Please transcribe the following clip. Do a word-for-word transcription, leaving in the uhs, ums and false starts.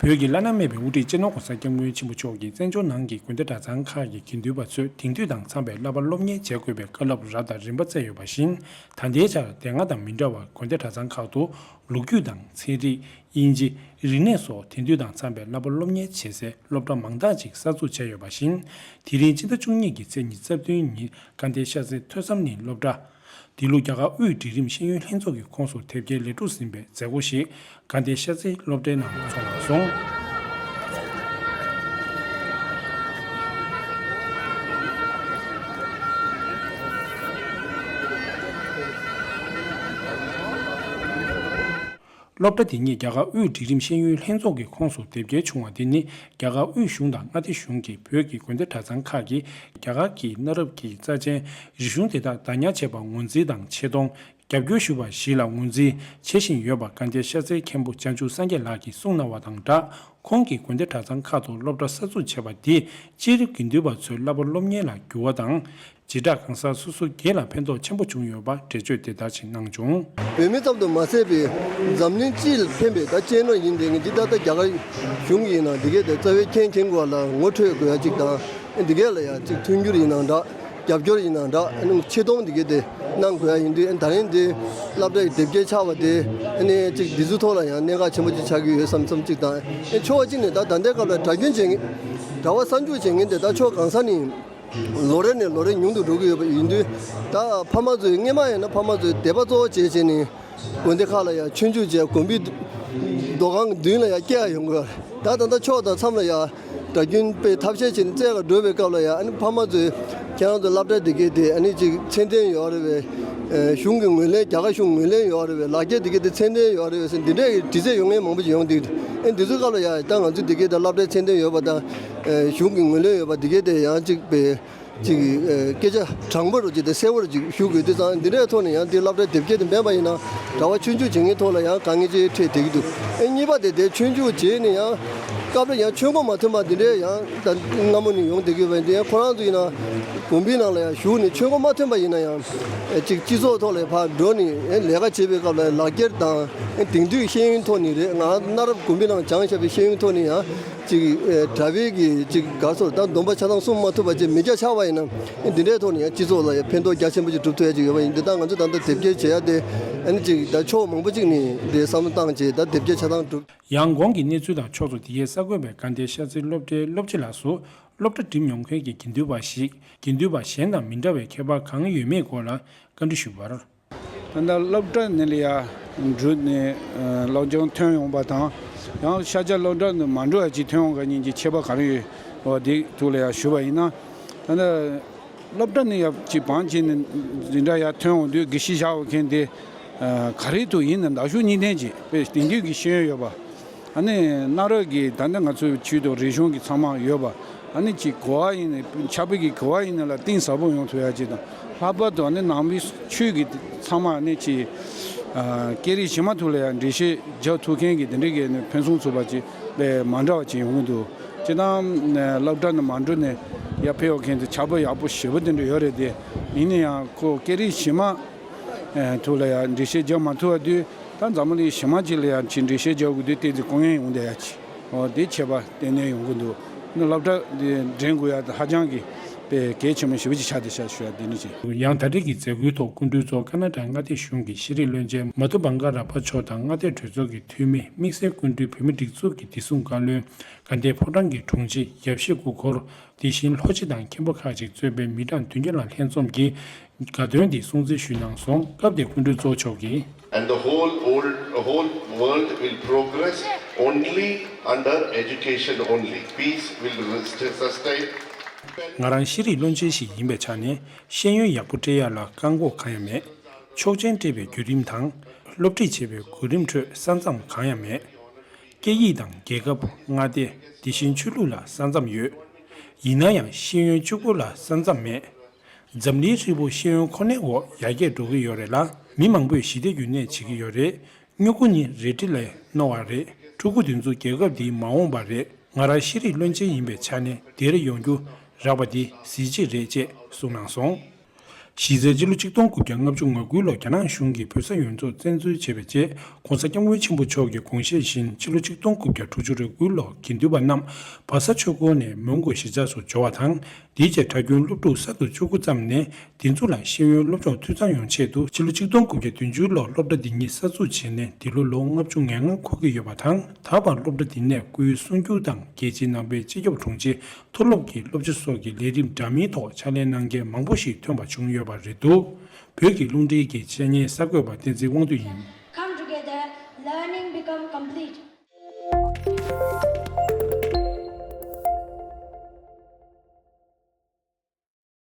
བོད་ཀྱི་བླ་ན་མེད་པའི་དབུ་ཁྲིད་སྤྱི་ནོར་༸གོང་ས་༸སྐྱབས་མགོན་ཆེན་པོ་མཆོག་གིས་བཙན་བྱོལ་ནང་གི་དགོན་སྡེ་གྲྭ་ཚང་ཁག་གི་དགེ་འདུན་པ་ཚོས་དེང་དུས་དང་འཚམས་པའི་བསླབ་པ་སློབ་གཉེར་བྱེད་དགོས་པའི་བཀའ་སློབ་རབ་དང་རིམ་པ་བསྩལ་ཡོད་པ་བཞིན། ད་ལྟའི་ཆར་དེ་སྔ་དང་མི་འདྲ་བར་དགོན་སྡེ་གྲྭ་ཚང་ཁག་ཏུ་ལོ་རྒྱུས་དང་ཚན་རིག་དབྱིན་ཇི། རིག་གནས་སོགས་དེང་དུས་དང་འཚམས་པའི་བསླབ་པ་སློབ་གཉེར་བྱེད་སའི་སློབ་གྲྭ་མང་དག་ཅིག་གསར་འཛུགས་བྱས་ཡོད་པ་བཞིན། དེ་རིང་སྤྱི་ཟླ་བཅུ་གཉིས་ཀྱི་ཚེས་ཉི་ཤུ་རྩ་བདུན་ཉིན་དགའ་ལྡན་ཤར་རྩེ་ཐོས་བསམ་གླིང་སློབ་གྲྭ། འདི་ལོ་རྒྱ་གར་དབུས་སྒྲིག་རིམ་ཤེས་ཡོན་ལྷན་ཚོགས་ཀྱི་ཁོངས་སུ་དེབ་སྐྱེལ་ལེགས་གྲུབ་ཟིན་པའི་མཛད་སྒོ་ཞིག་དགའ་ལྡན་ཤར་རྩེ་སློབ་གྲྭའི་ནང་འཚོགས་གནང་སོང་། སློབ་གྲྭ་འདི་ཉིད་རྒྱ་གར་དབུས་སྒྲིག་རིམ་ཤེས་ཡོན་ལྷན་ཚོགས་ཀྱི་ཁོངས་སུ་དེབ་སྐྱེལ་བྱུང་བ་འདི་ནི། རྒྱ་གར་དབུས་གཞུང་དང་མངའ་སྡེ་གཞུང་གིས་བོད་ཀྱི་དགོན་སྡེ་གྲྭ་ཚང་ཁག་གིས་རྒྱ་གར་གྱི་གནའ་རབས་ཀྱི་རྩ་ཆེན་རིག་གཞུང་དེ་དག་བདག་ཉར་བྱས་པར་ངོས་འཛིན་དང་ཆེ་མཐོང་རྒྱབ་སྐྱོར་ཞུ་བ་ཞིག་ལ་ངོས་འཛིན་བྱེད་བཞིན་ཡོད་པ་དགའ་ལྡན་ཤར་རྩེའི་མཁན་པོ་བྱང་ཆུབ་སངས་རྒྱས་ལགས་ཀྱིས་གསུངས་གནང་བ་དང་སྦྲགས། ཁོང་གིས་དགོན་སྡེ་གྲྭ་ཚང་ཁག་ཏུ་སློབ་གྲྭ་གསར་འཛུགས་བྱས་པ་འདིས་སྤྱིར་དགེ་འདུན་པ་ཚོའི་བསླབ་པ་སློབ་གཉེར་ལ་འགྱུར་བ་དང་། བྱེ་བྲག་གང་ཟག་སོ་སོ་སྒེར་ལ་ཕན་ཐོགས་ཆེན་པོ་བྱུང་ཡོད་པ་འགྲེལ་བརྗོད་དེ་ལྟར་ཞིག་གནང་བྱུང་། བོད་མི་ཙམ་དུ་མ་ཟད་པའི་འཛམ་གླིང་སྤྱི་ལ་ཕན་པའི་ད་གཅེས་ནོར་ཡིན་དེ་ངེས་ཀྱི་ད་ལྟ་རྒྱ་གར་གཞུང་གིས་ན་འདི་གའི་དེ་རྩ་བའི་མཁན་མཁན་དགོས་ལ་ངོ་འཕྲོད་དགོས་ཡ་གཅིག་དང་། འདི་གའི་ལ་ཡ་གཅིག་མཐུན་འགྱུར་ཡིན་ནའང་འདྲ། རྒྱབ་སྐྱོར་ཡིན་ནའང་འདྲ། ཆེ་མཐོང་འདི་གའི་དེ་གནང་དགོས་ཡ་ཡིན་དུས་ད་རིང་འདི་སློབ་གྲྭའི་དེབ་སྐྱེལ་ཆགས་པ་དེ་ནི་གཅིག་འདི་ཚོ་ཐོག་ལ་ཡང་གནད་འགག་ཆེན་པོ་གཅིག་ཆགས་ཀྱི་ཡོད་བསམ་བསམ་གཅིག་དང་། ཕྱོགས་གཅིག་ནས་ད་ད་ལྟའི་སྐབས་ལ་གྲྭ་རྒྱུན་བྱེད་མཁན་གྲྭ་པ་གསར་འཇུག་བྱེད་མཁན་དེ་ད་ཕྱོགས་གང་ས་ནས། ལོ་རེ་ནས་ལོ་རེ་ཉུང་དུ་འགྲོ་གི་ཡོད་པ་ཡིན་དུས། ད་ཕ་མ་ཚོས་སྔོན་མ་ཡིན་ན་ཕ་མ་ཚོས་དད་པ་གཙོ་བོ་བྱས་བྱས་ནས་དགོན་སྡེ་ཁག་ལ་ཡང་ཆོས་རྒྱུགས་བྱས་དགོན་པའི་རྡོ་ཁང་གི་མདུན་ལ་ཡང་སྐྱེལ་ཡ་ཡོང་གི་ཡོད་རེད། ད་ད་ལྟ་ཕྱོགས་དང་མཚམས་ལ་ཡང་གྲྭ་རྒྱུན་དཔེ་ཐབས་ཤེས་བྱས་ནས་བཙལ་ག་འགྲོ་བའི་སྐབས་ལ་ཡང་ཨ་ནི་ཕ་མ་ཚོས་ཁྱེད་རང་ཚོ་སློབ་གྲྭ་འདི་གའི་དེ་ཨ་ནི་ཅིག་ཚད་ལྡན་ཡོད་རེད་བས། གཞུང་གི་ངོས་ལེན་རྒྱ་གར་གཞུང་ངོས་ལེན་ཡོད་རེད་བས། ལག་འཁྱེར་འདི་གའི་དེ་ཚད་ལྡན་ཡོད་རེད་བས་ཟེར་འདི་འདྲའི་དྲི་རྩད་ཡོང་མཁན་མང་པོ་ཞིག་ཡོང་འདུག་ཨ་ནི་འདི་ཚོའི་སྐབས་ལ་ཡང་ད་ང་ཚོ་འདི་གའི་དེ་སློབ་གྲྭའི་ཚད་ལྡན་ཡོད་པ་དང་། གཞུང་གི་ངོས་ལེན་ཡོད་པ་འདི་གའི་དེ་ཡང་ཅིག་པའི། ཅིག་ཨ། སྐད་ཆ་དྲང་པོ་རུ་ཅིག་དང་གསལ་པོ་རུ་ཅིག་ཞུ་དགོས་དུས་ཙང་འདི་འདྲའི་ཐོག་ནས་ཡང་འདི་སློབ་གྲྭའི་དེབ་སྐྱེལ་དེ་མིན་པ་ཡིན་ན་གྲྭ་པ་ཆོས་རྒྱུགས་བྱེད་མཁན་ཐོག་ལ་ཡང་དཀའ་ངལ་ཅིག་འཕྲད་བསྡད་ཀྱི་འདུག་ཨེ་གཉིས་པ་དེ་དེ་ཆོས་རྒྱུགས་བྱས་ནས་ཡང་སྐབས་རེ་ཡང་ཆོས་འཁོར་མ་ཐོན་པ་འདི་འདྲའི་ཡང་ད་སྔ་མོ་ནས་ཡོང་བསྡད་ཀྱི་ཡོད་པ་ཡིན་དུས་ཡང་ཁོ་རང་ཚོ་ཡིན་ན་དགོན་པའི་ནང་ལ་ཡང་ཞུགས་ནས་ཆོས་འཁོར་མ་ཐོན་པ་ཡིན་ན་ཡང་ཨེ་ཅིག་སྤྱི་ཚོགས་ཐོག་ལ་ཕར་འགྲོ་ནས་ཨེ་ལས་ཀ་བྱེད་པའི་སྐབས་ལ་ལག་འཁྱེར་དང་ཨེ་དེང་དུས་ཤེས་ཡོན་ཐོག་ནས་རེད། ང་གནའ་རབས་དགོན་པའི་ནང་སྦྱངས་བཞག་པའི་ཤེས་ཡོན་ཐོག་ནས་ཡང་། ཅིག་ཨེ་གྲྭ་པའི་གི་ཅིག་ག་རེ་ཟེར་ད་སྡོམ་པ་ཆ་ཚང་སྲུང་མ་ཐུབ་པ་ཅིག་མི་སྐྱ་ཆགས་པ་ཡིན་ན་འདི་འདྲའི་ཐོག་ནས་ཡང་སྤྱི་ཚོགས་ལ་ཡང་ཕན་ཐོགས་རྒྱ་ཆེན་པོ་ཅིག་སྒྲུབ་ཐུབ་ཡ་ཅིག་ཡོད་པ་ཡིན། འདི་ལྟར་ང་ཚོ་ད་ལྟ་དེབ་སྐྱེལ་བྱེད་ཡ་དེ་ཨ་ནི་ཅིག་ད་ཕྱོགས་མང་པོ་ཅིག་ནས་དེ་བསམ་བློ་བཏང་བྱས་ད་དེབ་སྐྱེལ་ཆ་ཚང་སྒྲུབ། ཡང་གོང་གི་གནས་ཚུལ་དང་ཕྱོགས་སུ་དེ་གའི་གསར་འགོད་པས་དགའ་ལྡན་ཤར་རྩེ་སློབ་གྲྭའི་སློབ་སྤྱི་ལགས་སུ་སློབ་གྲྭ་འགྲིམ་མྱོང་མཁན་གྱི་དགེ་འདུན་པ་ཞིག་དགེ་འདུན་པ་གཞན་དང་མི་འདྲ་བའི་ཁྱད་པར་གང་ཡོད་མེད་སྐོར་ལ་བཀའ་འདྲི་ཞུས་པར། ད་ལྟ་སློབ་གྲྭ་ནས་ལ་ཡ་འགྲོ་ནས་སློབ་སྦྱོང་ཐོན་ཡོང་པ་དང་། ཡང་ཤར་རྒྱག་སློབ་གྲྭ་ནས་མ་འགྲོ་བ་ཅིག་ཐོན་ཡོང་མཁན་གཉིས་ཀྱི་ཁྱད་པར་ག་རེ་ཡོད་འོ་དེ་ཐུགས་ལ་ཡ་ཞུ་བ་ཡིན་ན། ད་ལྟ་སློབ་གྲྭ་ནས་ཡ་ཅིག་བང་བྱས་ནས་འཛིན་གྲྭ་ཡ་ཐོན་ཡོང་དུས་དགེ་བཤེས་བཞག་འོང་མཁན་དེ་ག་རེ་ཐུག་ཡིན་ན་ཟླ་ཕྱོགས་གཉིས་ལྡན་ཅིག་དཔེ་དེང་དུས་ཀྱི་ཤེས་ཡོན་ཡོད་པ། ཨ་ནི་གནའ་རབས་ཀྱི་ད་ལྟ་ང་ཚོའི་ཆོས་དང་རིག་གཞུང་གི་ཚང་མ་ཡོད་པ། ཨ་ནི་ཅིག་གོ་བ་ཡིན་ནའི་ཕྱག་དཔེ་གི་གོ་བ་ཡིན་ནའི་ལ་གཏིང་ཟབ་པོ་ཡོང་ཐུབ་ཡ་ཅིག་དང་། ལྷག་པར་དུ་ཨ་ནི་ནང་པའི་ཆོས་ཀྱི་ཚང་མ་ཨ་ནི་ཅིག་ཨ་སྐད་རིགས་གཞན་མ་ཐོག་ལ་ཡང་འགྲེལ་བཤད་རྒྱག་ཐུབ་མཁན་གྱི་དེ་འདྲའི་གི་ཨ་ནི་ཕུན་སུམ་ཚོགས་པ་ཅིག་ལས་མ་འདྲ་བ་ཅིག་ཡོང་གི་འདུག་སྤྱིར་བཏང་སློབ་གྲྭ་ནས་མ་འགྲོ་ནས་ཡར་ཕེབས་ཡོང་མཁན་དེ་ཕྱག་དཔེ་ཡག་པོ་ཞེ་པོ་དེ་འདྲ་ཡོད་རེད་དེ། ཡིན་ན་ཡང་ཁོ་སྐད་རིགས་གཞན་མ་ཐོག་ལ་ཡང་འགྲེལ་བཤད་རྒྱག་མ་ཐུབ་པ་དུས་ད་འཛམ་བུ་གླིང་གཞན་མ་ཅིག་ལ་ཡང་ཅིག་འགྲེལ་བཤད་རྒྱག་དགོས་དུས་ཏོག་ཙམ་དཀའ་ངལ་ཡོང་བསྡད་ཡ་ཅིག་འོ་དེ་ཁྱད་པར་གཏན་ནས་ཡོང་གི་འདུག་ནི་སློབ་གྲྭ་དེ་འགྲིམ་དགོས་ཡ་དེ་ཧ་ཅང་གི་དཔེ་གལ་ཆེན་པོ་ཞེ་པོ་ཅིག་ཆགས་བསྡད་ཤག་ཞུ་ཡ་དེ་ནི་ཅིག་ཡང་ད་རེས་ཀྱི་མཛད་སྒོའི་ཐོག་སྐུ་མགྲོན་ཚོར་ཀ་ན་ཌའི་མངའ་སྡེ་གཞུང་གི་ཤེས་རིག་བློན་ཆེན་མ་ཐུ་བང་ཀ་ར་པ་མཆོག་དང་མངའ་སྡེ་གྲོས་ཚོགས་ཀྱི་འཐུས་མི། དམིགས་བསལ་སྐུ་མགྲོན་བོད་མིའི་སྒྲིག་འཛུགས་ཀྱི་བདེ་སྲུང་བཀའ་བློན། དགའ་ལྡན་ཕོ་བྲང་གི་དྲུང་ཆེ་ཡབ་གཞིས་སྐུ་འཁོར། དེ་བཞིན་ལྷོ་སྤྱི་དང་མཁན་པོ་ཁག་ཅིག་གཙོས་པའི་མི་གྲངས་བདུན་བརྒྱ་ལ་ལྷན་འཛོམས་ཀྱིས་དགའ་སྟོན་དེ་སྲུང་བརྩི་ཞུས་གནང་སོང་། སྐབས་དེར་སྐུ་མགྲོན་གཙོ་མཆོག་གིས། And the whole old, whole world will progress only under education only. Peace will sustain. ང་རང་ཤེས་རིག་བློན་ཆེན་ཞིག་ཡིན་པའི་ཆ་ནས་ཤེས་ཡོན་ཡག་པོ་སྤྲད་ཡ་ལ་བཀག་འགོག་གང་ཡང་མེད། ཆོག་མཆན་སྤྲད་པའི་བརྒྱུད་རིམ་དང་། སློབ་ཁྲིད་བྱེད་པའི་བརྒྱུད་རིམ་ཁྲོད་ས་མཚམས་གང་ཡང་མེད། སྐད་ཡིག་དང་རྒྱལ་ཁབ། མངའ་སྡེ། དེ་བཞིན་ཆོས་ལུགས་ལ་ས་མཚམས་ཡོད། ཡིན་ན་ཡང་ཤེས་ཡོན་གཅིག་པུ་ལ་ས་མཚམས་མེད། འཛམ་གླིང་ཧྲིལ་པོ་ཤེས་ཡོན་ཁོ་ནའི་འོག་ཡར་རྒྱས་འགྲོ་གི་ཡོད་རེད་ལ། མི་མང་པོས་ཞི་བདེ་རྒྱུན་གནས་བྱེད་ཀྱི་ཡོད་རེད། སྨྱུ་གུ་ནི་རལ་གྲི་ལས་རྣོ་བ་རེད། ཕྲུ་གུ་དེ་ཚོ་རྒྱལ་ཁབ་འདིའི་མ་འོངས་པ་རེད། ང་རང་ཤེས་རིག་བློན་ཆེན་ཡིན་པའི་ཆ་ནས་འདིར་ཡོང་རྒྱུ་རག་པ་འདི་གཟི་བརྗིད་རེད་ཅེས་གསུངས་གནང་སོང་། གཞི་རྩའི་སྤྱི་ལོ་ཆིག་སྟོང་དགུ་བརྒྱ་ལྔ་བཅུ་ང་དགུ་ལོར་རྒྱ་ནག་གཞུང་གིས་བོད་ས་ཡོངས་རྫོགས་བཙན་འཛུལ་བྱས་པའི་རྗེས། ྋགོང་ས་ྋསྐྱབས་མགོན་ཆེན་པོ་མཆོག་གི་དགོངས་བཞེད་བཞིན་སྤྱི་ལོ་ཆིག་སྟོང་དགུ་བརྒྱ་དྲུག་ཅུ་རེ་དགུ་ལོར་དགེ་འདུན་པ་རྣམས་བལ་བཟའ་ཆོས་འཁོར་ནས་མོན་གྷོ་གཞིས་ཆགས་སུ་འབྱོར་བ་དང་། དེའི་རྗེས་གྲྭ་རྒྱུན་སློབ་ཕྲུག་གསར་དུ་བཅུ་དགུ་ཙམ་ནས་དེ་ཚོ་ལ་ཤེས་ཡོན་སློབ་སྦྱོང་འཐུས་ཚང་ཡོང་ཆེད་དུ་ཕྱི་ལོ་ཆིག་སྟོང་དགུ་བརྒྱ་བདུན་ཅུ་ལོར་སློབ་གྲྭ་འདི་ཉིད་གསར་འཛུགས་བྱས་ནས་འདི་ལོ་ལོ་ལྔ་བཅུ་ང་ལྔ་འཁོར་གྱི་ཡོད་པ་དང་། ད་བར་སློབ་གྲྭ་འདི་ནས་སྐུའི་གསུང་སྒྱུར་དང་རྒྱལ་སྤྱིའི་ནང་པའི་སྤྱི་ཁྱབ་དྲུང་ཆེ་མཐོ་སློབ་ཀྱི་སློབ་སྤྱི་སོགས་ཀྱི་ལས་རིམ་འདྲ་མིན་ཐོག་ཕྱག་ལས་གནང་མཁན་མང་པོ་ཞིག་ཐོན་པ་བྱུང་ཡོད་པ་རེད་འདུག་བོད་ཀྱི་རླུང་འཕྲིན་གྱི་འཆད་ཉན་གསར་འགོད་པ་བསྟན་འཛིན་དབང་འདུས་ཡིན།